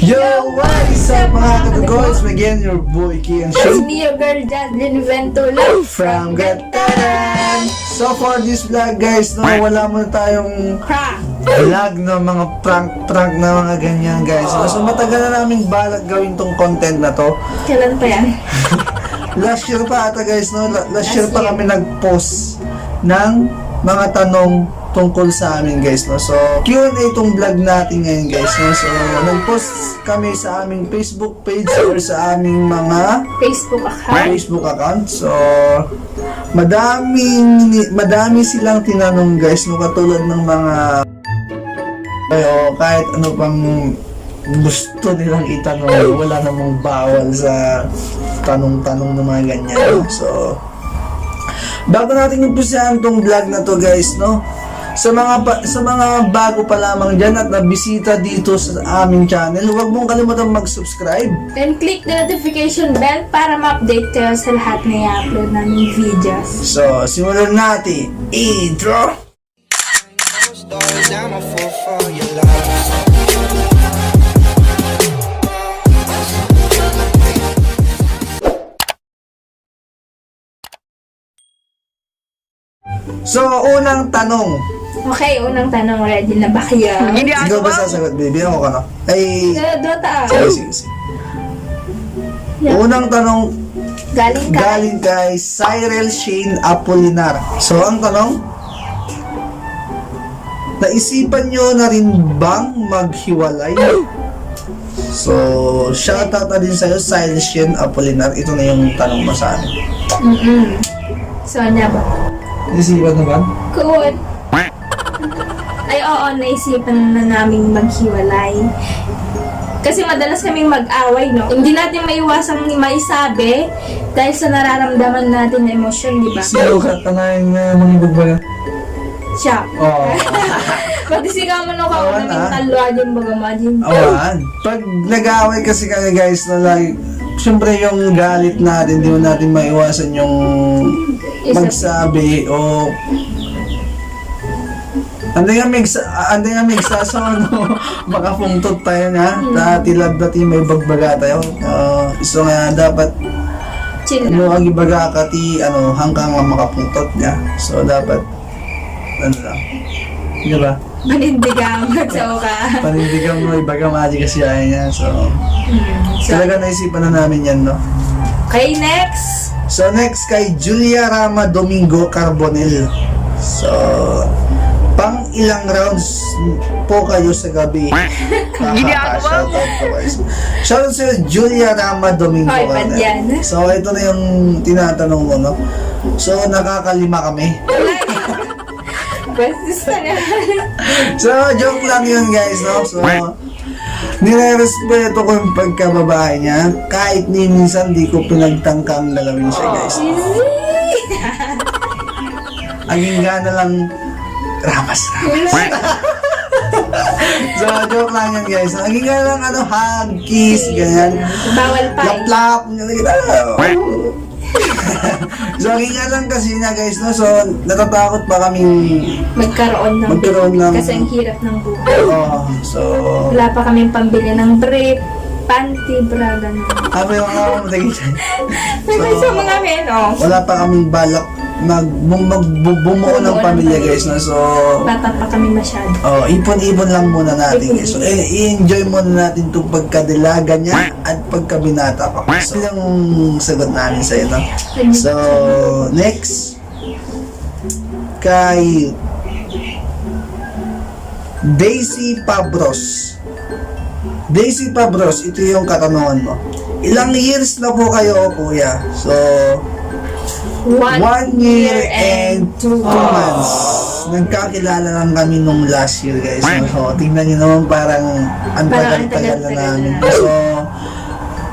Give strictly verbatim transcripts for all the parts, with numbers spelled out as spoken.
Yo, what is up, mga katugoy? It's me again, your boy Kian It's Shane me, your girl, Jaslyn Ventula. From Gataran. So for this vlog, guys, no, wala muna tayong Prank. Vlog na mga prank-prank na mga ganyan, guys. So, so matagal na naming balak gawin tong content na to. Kailan pa yan? Last year pa ata, guys, no? La- last year Last pa year. kami nag-post ng mga tanong tungkol sa amin, guys, no? So, Q and A itong vlog natin ngayon, guys, no? So, nag-post kami sa aming Facebook page or sa aming mga Facebook account. Facebook account. So, madaming ni- madami silang tinanong, guys, no, katulad ng mga, ay, o kahit ano pang gusto nilang itanong, wala namang bawal sa tanong-tanong ng mga ganyan. So, bago natin umpisahan tong vlog na to, guys, no? Sa mga pa- sa mga bago pa lamang diyan at nabisita dito sa aming channel, huwag mong kalimutan mag-subscribe. And click the notification bell para ma-update kayo sa lahat na i-upload naming videos. So, simulan natin. Intro! So, unang tanong. Okay, unang tanong, ready na ba kayo? Ikaw ba sasagot, baby? Ako ka na. Ay, Dota, ah. Sige, sige, sige. Yeah. Unang tanong Galing ka? galing kay Cyril Shane Apolinar. So, ang tanong, naisipan nyo na rin bang maghiwalay? So, shoutout na din sa'yo, Cyril Shane Apolinar. Ito na yung tanong mo sa amin. Mm-mm. So, ano ba? Naisipan na ba? Kuwan. Ay, oo, naisipan na naming maghiwalay. Kasi madalas kaming mag-away, no? Hindi natin maiwasang maisabi dahil sa nararamdaman natin na emosyon, di ba? Sino ka? Tanayan nga mga ibagbaga. Siya. Oo. Pati si Kamo, no, Kamo Awan, namin ah. talo, ajin, baga mo, ajin. Awan. Pag nag-aaway kasi kami, guys, na lagi, siyempre yung galit natin, di mo natin maiwasan yung Isa. magsabi o Andi nga migsa, andi nga migsa, so, ano, makapungtot tayo nga. Hmm. Ta, tilad dati may bagbaga tayo. Ah, so nga, dapat, Chill ano, lang. agibaga ka ti, ano, hangka nga makapungtot nga. So, dapat, ano lang. Di ba? Panindigan, magsawa ka. Panindigan mo, ibaga, maji kasi ay nga. So, Hmm, so, talaga naisipan na namin yan, no? Okay, next. So, next kay Julia Rama Domingo Carbonel. So, pang ilang rounds po kayo sa gabi? Hindi ako. Shoutout po, guys. Shoutout sa Julia Rama Domingo Ay, Carbonel. Padyan. So, ito na yung tinatanong mo, no? So, nakakalima kami. Bastos na nga. So, joke lang yun, guys, no? So, nire-respeto ko yung pagkababae niya. Kahit ni minsan di ko pinagtangkang galawin siya, guys. Easy. Aging gana lang ramas, ramas. So, joke lang yun, guys. Aging gana lang, ano, hug, kiss, ganyan. Bawal pa eh. Laplap, ganyan, ganyan. So, aging nga lang kasi na, guys, no? So, natatakot pa kaming Magkaroon ng magkaroon ng kasi ang hirap ng buhay. Oo, so Wala pa kaming pambili ng brief, panty, bra, ganun. Ah, may mga mga daging dyan. May So, may sa mga men, oh. Wala pa kaming balak mag, bum, mag, bu, bumuo ng Bumuo ng pamilya, pamilya. guys, no? So, Bata pa kami masyado. Oh, ipon-ipon lang muna natin, guys. So, Ipon-ipon. eh, i-enjoy muna natin itong pagkadilaga niya at pagkabinata pa. So, yun ang sagot namin sa'yo, no? So, next. Kay Daisy Pabros. Daisy Pabros, ito yung katanungan mo. Ilang years na po kayo, kuya? So, One one year year and and two two months. months. Nagkakilala lang kami nung last year, guys. So, tingnan nyo naman, parang ang Parang ang tagal-tagal na tagal-tagal namin. na. So,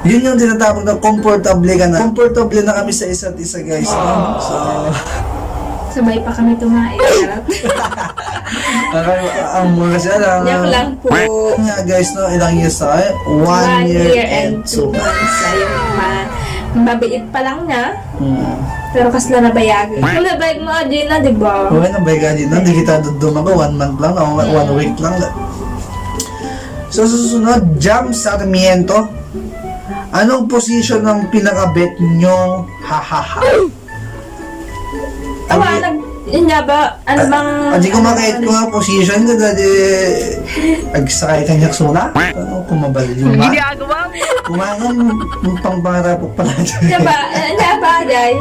yun yung tinatawag na comfortable ka na. Comfortable na kami sa isa't isa, guys. No? So, Sabay pa kami tumae. Charot. Ang, ang mga siya lang. Joke lang po. Nga, guys, no, ilang years na, eh? One One year year and and two two months. Ayun pa. Mabait pa lang niya. Hmm. Pero kasla nabayag. Kung nabayag mo, Adrian, na, di ba? Okay, nabayag, Adrian, na. Di kita dudum ako. One month lang, o one week lang. So, sa susunod, Jam Sarmiento. Anong position ng pinaka-bet nyo? Hahaha. Awa, Ang- nag-, yun nga ba? Ano Ah, bang, ah, di ko ano makahit bang ko nga position ko, dati agsakay kanya suna. Ano, kumabalyo ba? Ginagawa mo. Kumangan, yung pangpangarap ko pala. Diba? Ano ba, day?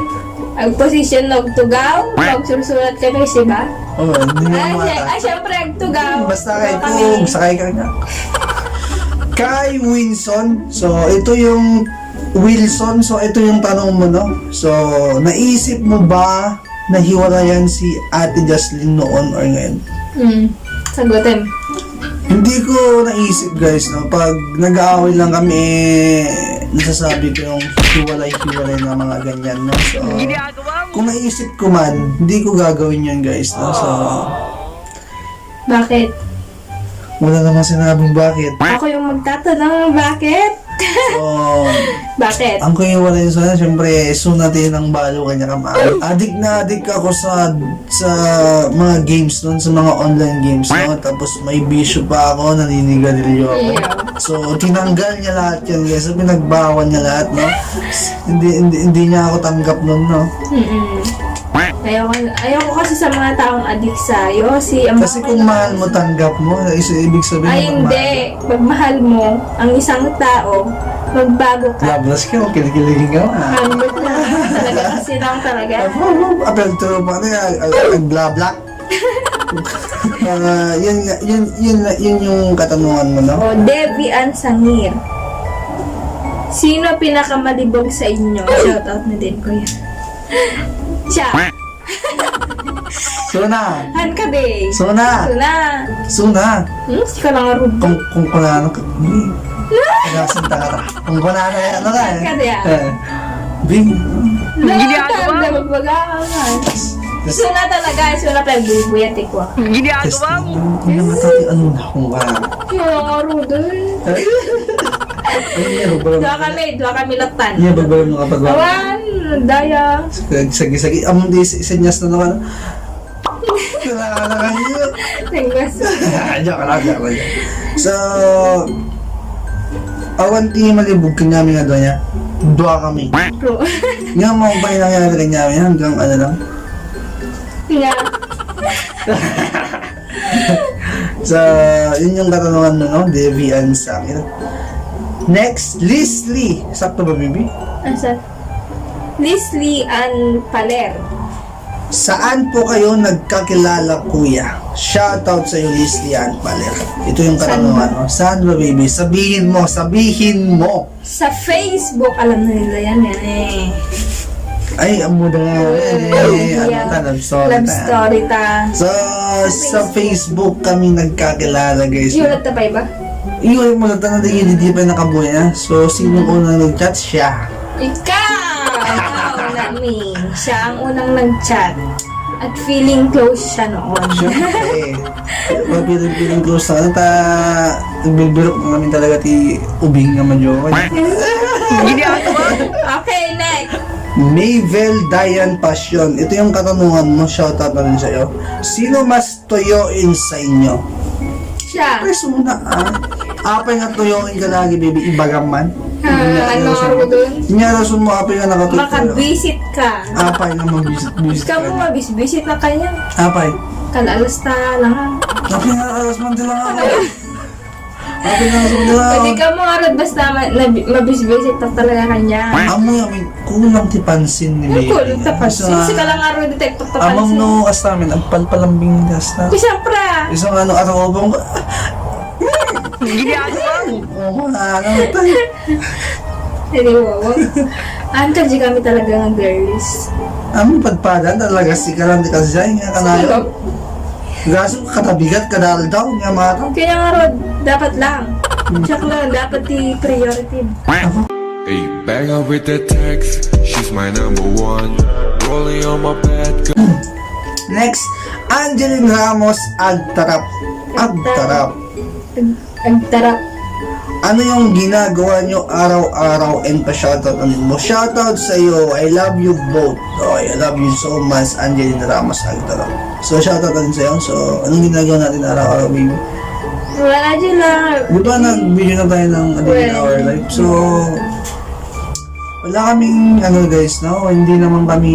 Ang position ng tugaw, pag sursurat ka, may siba? Oo, hindi mo Ah, mata. siya-, ah, syempre, ang tugaw. Basta kay Tugaw kung kami. sakay ka nga. Kay Winson, so ito yung Wilson, so ito yung tanong mo, no? So, naisip mo ba na hiwalayan si Ate Jocelyn noon or ngayon? Hmm. Sagutin. Hindi ko naisip, guys, no? Pag nag-aaway lang kami, eh, nasasabi ko yung hiwalay-hiwalay na mga ganyan, no? So, Ginagawa mo. kung naisip ko man, hindi ko gagawin yun, guys, no? So, Bakit? wala namang sinabing bakit. Ako yung magtatanong, bakit? So, Bakit? ang kuya wala yung sana, syempre, sunat yun ang balo kanya kama. Adik na adik ako sa, sa mga games nun, sa mga online games, no? Tapos may bisyo pa ako, naninigarilyo ako. Yeah. So, tinanggal niya lahat yun, guys. So, pinagbawal niya lahat, no? Hindi, hindi, hindi niya ako tanggap nun, no? Mm-mm. Ayoko, ayoko kasi sa mga taong adik sa yosi. Ang Kasi mga kung mahal mo, tanggap mo. Is, ibig sabihin, Ay, pag hindi. mahal. Pag mahal mo ang isang tao, magbago ka. Lablas ka, oh, kinikiligin ka, ah. Ano ba talaga? Talaga, kasi lang talaga. Apel to, paano yan? Ag-, ag-, blablak? Ah, yun nga, yun, yun, yun yung katanungan mo, no? O, Debbie Ann Sangir. Sino pinakamalibog sa inyo? Shoutout na din, kuya. Siya. Suna. Han ka, be. Suna. Suna. Suna. Hmm? Sika lang, Ruby. Kung, kung kunano ka, hmm. Kaya sinta ka ta. Kung kunano ka, ano ka, eh. Ka diya. Eh. Bing. Ginagawa. Nagbaga ka nga. Suna talaga, suna pa yung bubuya, tikwa. Ginagawa mo. Ano nga tayo, ano na, kung kunano. Kaya nga, Rudy. Eh? Ay, niya, bagbag- Dua kami, dua kami latan. Niya, bagbag mo kapag- Awan, daya. Sagi, sagi, sagi. Among di, si-, senyas na naman. Kailangan na kayo. Thank you. Joke lang, joke lang. So, awan ti malibog kanyami nga doon niya. Dua kami. Bro. Nga mo pa yung nangyari kanyami hanggang ano lang. Nga. So, yun yung katanungan mo, no? Debbie Ann Sangir. Next, Leslie. Sakto ba, baby? Asa? Leslie Ann Paler. Saan po kayo nagkakilala, kuya? Shoutout sa'yo, Leslie Ann Paler. Ito yung Saan katanungan, ba? No? Saan ba, baby? Sabihin mo, sabihin mo. Sa Facebook, alam na nila yan, yan eh. Ay, ang muda nga. Eh, Eh, ano yeah. ta, love story Love ta. story ta. So, Sa sa Facebook. Facebook kami nagkakilala, guys. Yulat ta pa iba? Iwan mo na tanong, di, di, di pa nakabuhay na. So, sino unang nag-chat? Siya. Ikaw! Ikaw, not me. Siya ang unang nag-chat. At feeling close siya noon. Siyempre. Pag feeling, feeling close na, ta, nagbibirok na kami talaga ti ubing nga madyo. Okay, next. Mavel Diane Passion. Ito yung katanungan mo. Shoutout na rin sa'yo. Sino mas tuyoin sa inyo? Siya. Ay, sumuna, ah. Apay nga tuyoin ka lagi, baby. Ibagam man. Ah, Nya, ano nya, rason, nga, Rodon? Nya, rason mo, apay nga nakatutuyo. Makabwisit ka. Apay nga mabwisit-bwisit Ikaw ka. Mo mabisbisit na kanya. Apay. Kalalas ta lang, ha? Apay nga, alas man din lang ako. Apay nga, alas man din lang ako. Pwede ka mo, Rod, basta ma-, nab-, mabisbisit na talaga kanya. Amo, I mean, kulang ti pansin ni Ay, baby. Kulang ti pansin. Sa Kasi ka lang, Rod, detect Amam no, kasta amin, agpalpalambing kasta. Ku siyempre. Isang ano, arobong. Ginagawa mo. Oo, ano, tay. Hindi mo, wag. Ang kadya kami talaga nga girls. Ang padpadan talaga, sika lang di kasi nga kanayo. Siguro. Gaso, katabigat, kadaldaw, nga mata. Kaya nga, Rod, dapat lang. Hmm. Check lang, dapat di priority. Ako? A beggar with a text, she's my number one. Rolling on my bed, Next, Angeline Ramos, Agtarap. Agtarap. Ag-, Agtarap. Ano yung ginagawa nyo araw-araw and pa-shoutout ulit mo? Shoutout sa iyo. I love you both. Okay, I love you so much, Angeline Ramos Agtarap. So, shoutout ulit sa iyo. So, anong ginagawa natin araw-araw, baby? Wala, Jun, na. Di ba nag-video na tayo ng A Day in Our Life? So, wala kaming, ano, guys, no? Hindi naman kami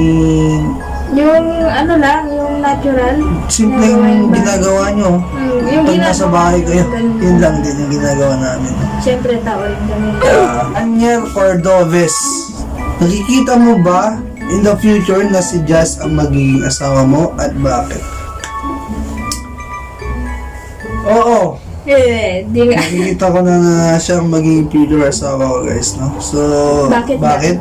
Yung ano lang, yung natural. Simpleng ginagawa nyo. Hmm, yung pag nasa bahay kayo, yun lang din yung ginagawa namin. Siyempre, tao rin kami. Ah, Daniel Cordovez, nakikita mo ba in the future na si Jazz ang magiging asawa mo at bakit? Oo. Eh, di nga. Nakikita ko na, na siya ang magiging future asawa ko, guys, no? So, bakit? Bakit?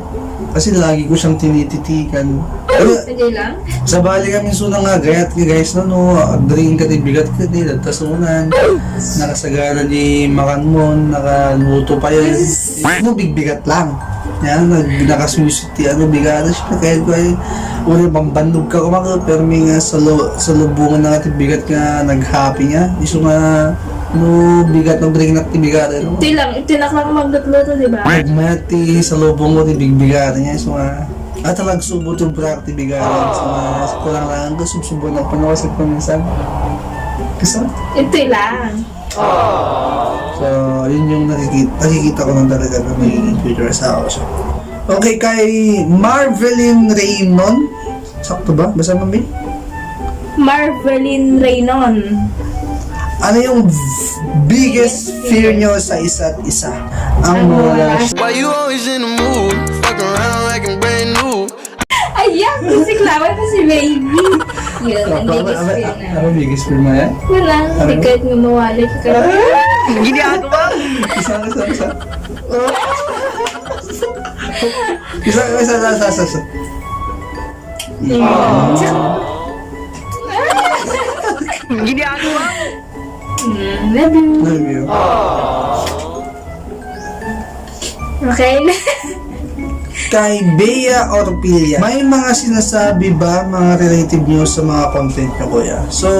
Kasi lagi ko siyang tinititikan. Ano? Sige lang. Sabali kami suna nga, gayat nga, guys, no? No, agdring ka, di bigat ka, di, tasunan. Nakasagana di makan mo, nakaluto pa yan. No, bigbigat lang. Yan, nag-, nakasusi ti ano, bigat, siyempre, kaya ko ay, uli, bambandog ka kumakot, pero may nga sa lo-, sa lubungan na nga ti bigat nga nag-happy nga. Isu nga, no, bigat, no, bring na ti bigat, ano? Ito lang, ito na lang magluto, di ba? Mayat ti sa lubong ko, ti bigbigat niya, isu nga, at talagsubo ti brak ti bigat, isu nga, kulang lang, ang kasubsubo na panawasag ko minsan. Kasi? Ito lang. So, yun yung nakikita, nakikita ko lang talaga na magiging future asawa ko siya. Okay, kay Marvelin Raynon. Sakto ba? Basta mo, Bin? Marvelin Raynon. Ano yung biggest fear nyo sa isa't isa? Ang mawala siya. Why you always in the mood? Fuck around like I'm brand new. Ayan, music lover ko si Baby. Yun, ang biggest fear na. Ano biggest fear mo yan? Wala, hindi kahit nga mawala ka. Ginagawa? Isa, isa, isa. Isa, isa, isa, isa, isa. Ginagawa? Mm, love you. Love you. Okay. Kay Bea Orpilla, may mga sinasabi ba mga relative nyo sa mga content nyo, kuya? So,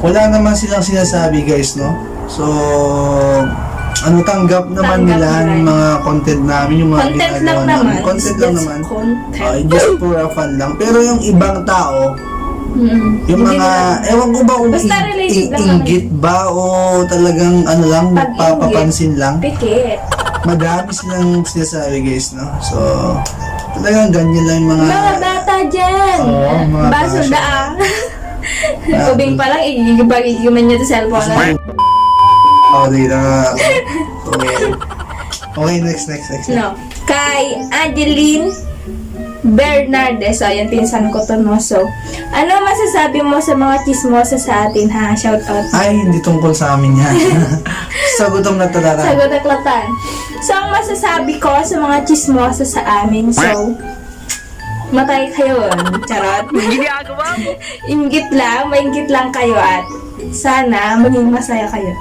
wala naman silang sinasabi, guys, no? So, ano, tanggap naman nila ang mga content namin, yung mga ginagawa namin. Content lang naman. Content lang naman. Just for a fun lang. Pero yung ibang tao, yung mga, ewan ko ba kung inggit ba o talagang ano lang, nagpapapansin lang. Madami silang sinasabi, guys, no? So, talagang ganyan lang yung mga bata dyan. Oo, mga baso da, ah. Ubing pa lang, igigiman niya sa cellphone. Oh, di na. Okay. Okay, next, next, next. No. Kay Adeline Bernardes. So, ayan, pinsan ko to, no? So, ano masasabi mo sa mga chismosa sa atin, ha? Shout out. Ay, hindi tungkol sa amin yan. Sa gutom na talaga. Sa gutom na talaga. So, ang masasabi ko sa mga chismosa sa amin, so, matay kayo. Charot. Ginagawa mo? Inggit lang, mainggit lang kayo at sana maging masaya kayo.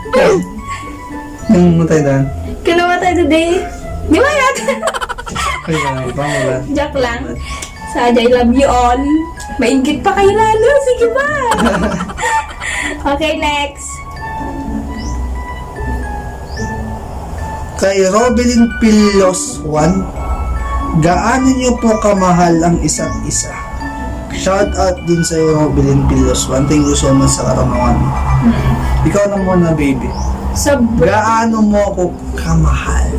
Yung matay na. Kinamatay today. Di ba yata? Ay, wala, wala. Joke lang. Sa I love you all. Mainggit pa kayo lalo. Sige ba? Okay, next. Kay Robelin Pilos one, gaano niyo po kamahal ang isa't isa? Shout out din sa'yo, Robelin Pilos one. Thank you so much sa katanungan mo. Mm. Ikaw na muna, baby. Sobra. Gaano mo ako kamahal?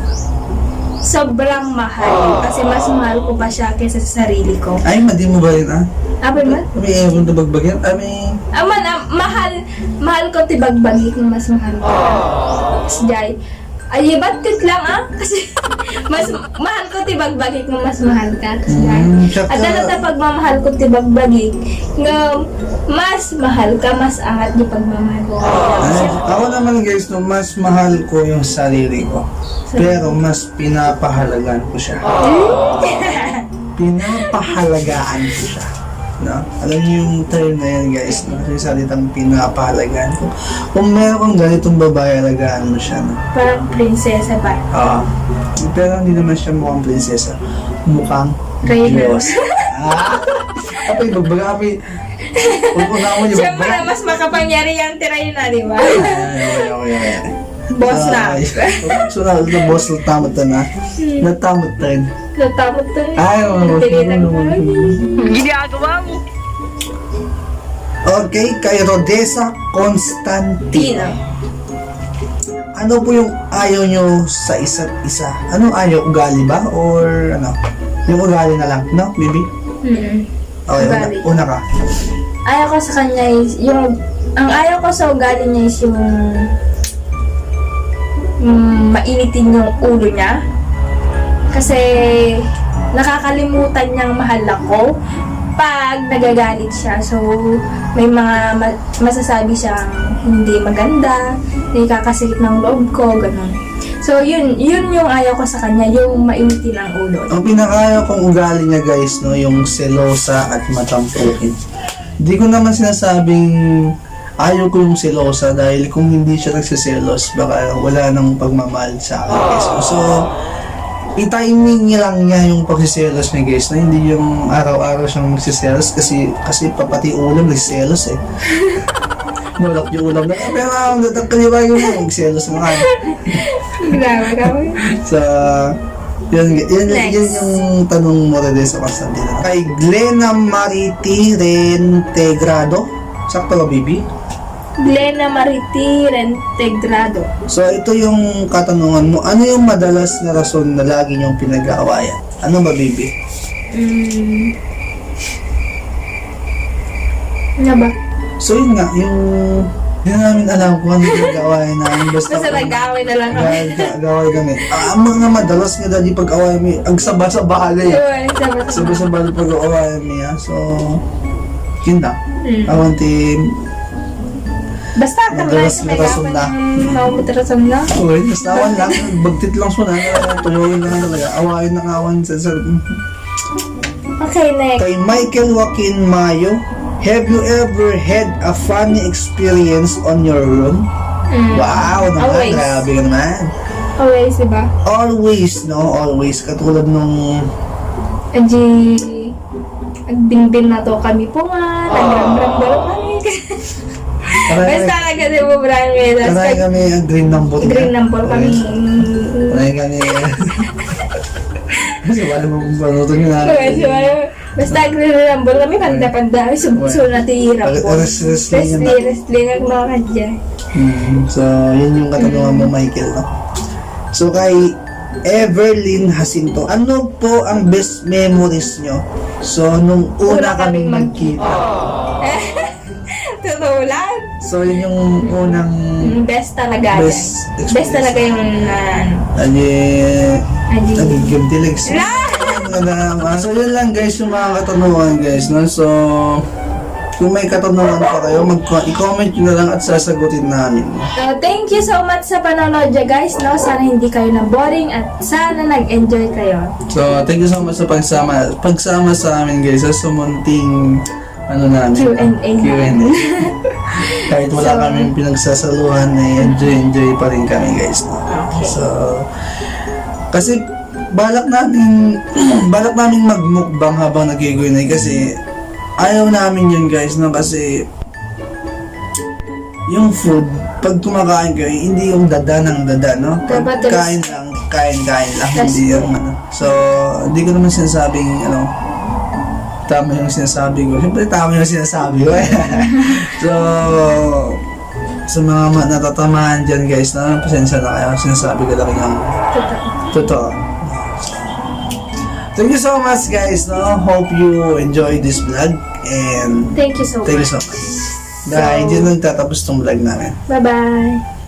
Sobrang mahal. Kasi mas mahal ko pa siya kaysa sa sarili ko. Ay, madi mo ba yun, ah? Apa man? May ewan na bagbagyan? Ah, may... Ah, man, ah, mahal, mahal ko ti bagbagik nga mas mahal ko. Sijay. Ay, ibat ket lang, ah. Kasi mas mahal ko ti bagbagik nga mas mahal ka. Sijay. Mm, sakto. At ano ta pagmamahal ko ti bagbagik nga mas mahal ka, mas angat di pagmamahal ko. Ano, ako naman, guys, no, mas mahal ko yung sarili ko. Pero mas pinapahalagan ko siya. Pinapahalagaan ko siya. No? Alam niyo yung term na yan, guys, no? Yung salitang pinapahalagaan ko. Kung meron kang ganitong babae, alagaan mo siya, no? Parang prinsesa ba? Oo. Pero hindi naman siya mukhang prinsesa. Mukhang Diyos. Ah! Apay, bagbaga, apay. Kung una mo niya, siyempre, mas makapangyarihan ti reyna, di ba? Ay, okay, okay, okay. Boss na. Ay, so na, na boss na tamat na. Hmm. Natamot tayo. Natamot tayo. Ay, oo. Ginagawa mo. Okay, kay Rodessa Constantino. Ano po yung ayaw nyo sa isa't isa? Ano ayaw? Ugali ba? Or ano? Yung ugali na lang, no, baby? Mm. Okay, una, Ugali. Una ka. Ayaw ko sa kanya is yung, ang ayaw ko sa ugali niya is yung mm, mainitin yung ulo niya. Kasi nakakalimutan niyang mahal ako pag nagagalit siya. So, may mga ma- masasabi siyang hindi maganda, nakakasakit ng loob ko, ganun. So, yun, yun yung ayaw ko sa kanya, yung mainitin ang ulo. Ang pinakaayaw kong ugali niya, guys, no, yung selosa at matampuhin. Di ko naman sinasabing ayaw ko yung selosa dahil kung hindi siya nagsiselos, baka wala nang pagmamahal sa akin. So, so i-timing niya lang niya yung pagsiselos niya, guys, na hindi yung araw-araw siyang magsiselos kasi kasi papati ulam nagsiselos eh. Nulak yung ulam na, pero ang dapat kaliwa yung magselos mo ka. Grabe kami. So, yun, yun, Next. Yun yung tanong mo rin sa Constantino. Kay Glena Mariti Reintegrado. Sakto ba, baby? Glena Mariti Reintegrado. So, ito yung katanungan mo. Ano yung madalas na rason na lagi niyong pinag-aawayan? Ano ba, baby? Mm. Ano ba? So, yun nga, yung... Hindi namin alam kung ano yung pinag-aawayan namin. Basta, Basta nag-aaway na lang kami. Nag-aaway kami. Ah, ang mga madalas nga dali pag-awayan mi, ang saba-saba eh. Yun, saba-saba. Saba-saba pag-aawayan mi, ah. So, yun na. Mm. Awan ti Basta, Madalas kamay-kamay na rason na. Maumot rason na. Uy, basta awan lang. Bagtit lang suna. Tuyuin lang talaga. Awayan na nga awan sa sa- Okay, next. Kay Michael Joaquin Mayo, have you ever had a funny experience on your own? Mm. Wow, naman, Always. Grabe ka naman. Always, diba? Always, no? Always. Katulad nung Anji, nagbinbin na to kami po nga, nagramrambol kami. Aray, Basta talaga, di mo, Brian, may Kanay kami ang green number. Green number kami. Kanay kami. Kasi wala mo kung paano ito nila. Basta green number kami, panda-panda. So, so natira po. Wrestling, wrestling. Wrestling, wrestling ang mga kadya. Hmm, so, yun yung katanungan mo, Michael, no? So, kay Everlyn Jacinto, ano po ang best memories nyo? So, nung una kaming magkita. Totoo lang. So, yun yung unang Best talaga. Best Best talaga yung na ano. Adi, Adi. Adi, game tilegs. So, yun lang guys, yung mga katanungan guys, no? So, kung may katanungan pa kayo, mag i-comment nyo na lang at sasagutin namin. So, thank you so much sa panonood niya, guys, no? Sana hindi kayo na-boring at sana nag-enjoy kayo. So, thank you so much sa pagsama, pagsama sa amin, guys, sa sumunting, ano namin, Q and A. Q and A. Kahit wala kaming pinagsasaluhan, eh, enjoy, enjoy pa rin kami, guys. No? So, kasi balak namin, balak namin magmukbang habang nag-Q and A kasi ayaw namin yun, guys, no? Kasi yung food, pag kumakain kayo, hindi yung dada ng dada, no? Pag Dapat there's kain lang, kain-kain lang, That's hindi yung ano. So, hindi ko naman sinasabing, ano, tama yung sinasabi ko. Siyempre, tama yung sinasabi ko. So, sa mga ma- natatamaan dyan, guys, na pasensya na kayo. Sinasabi ko lang yung totoo. Thank you so much, guys, no? Hope you enjoy this vlog. And Thank you so thank you much. So much. Dahil dyan nagtatapos tong vlog namin. Bye-bye.